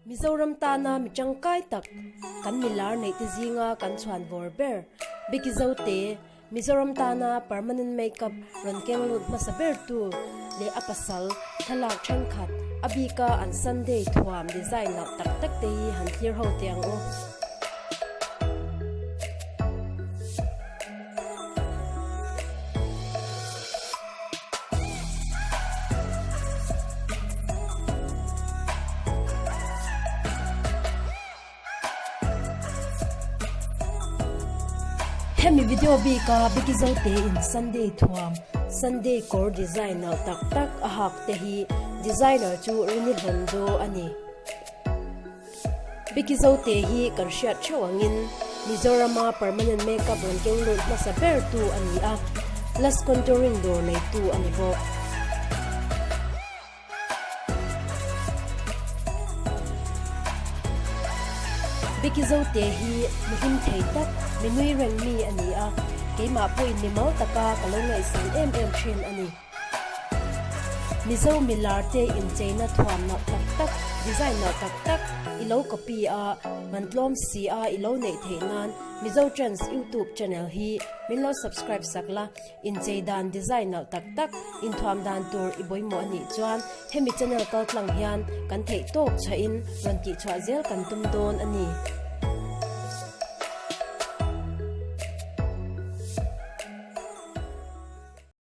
Mizoram tana mi tangkai tak kan milar neih te zinga kan chhuan vawr ber Beki Zote, Mizoram tana permanent makeup rawn keng lut hmasa ber tu leh a pasal thlalak thenkhat a bika an Sunday thuam design loh tak tak te hi han thlir ho teh ang u. Hemi video bika Biki Zote in Sunday thuam, Sunday kawr design nalh tak tak a hak te hi designer chu Rini Hlondo a ni. Biki Zote hi kan hriat theuh angin Mizorama permanent makeup rawn keng lut hmasa ber tu a ni a, Lush Contouring dawr neitu a ni bawk. Beki Zote hi mi hlim thei tak, mi nui reng mi a ni a, keimah pawhin mi mau taka ka lo ngaihsan em em thin a ni. Mizo milar te incheina thuam nalh tak tak, design nalh tak tak i lo copy a, man tlawm si a i lo neih theih nan Mizo Trends YouTube channel hi min lo subscribe sak la. Inchei dan design nalh tak tak, inthuam dan tur i bawihmawh a nih chuan hemi channel kaltlang hian kan theih tawk chhahin rawn tihchhuah zel kan tum dawn a ni.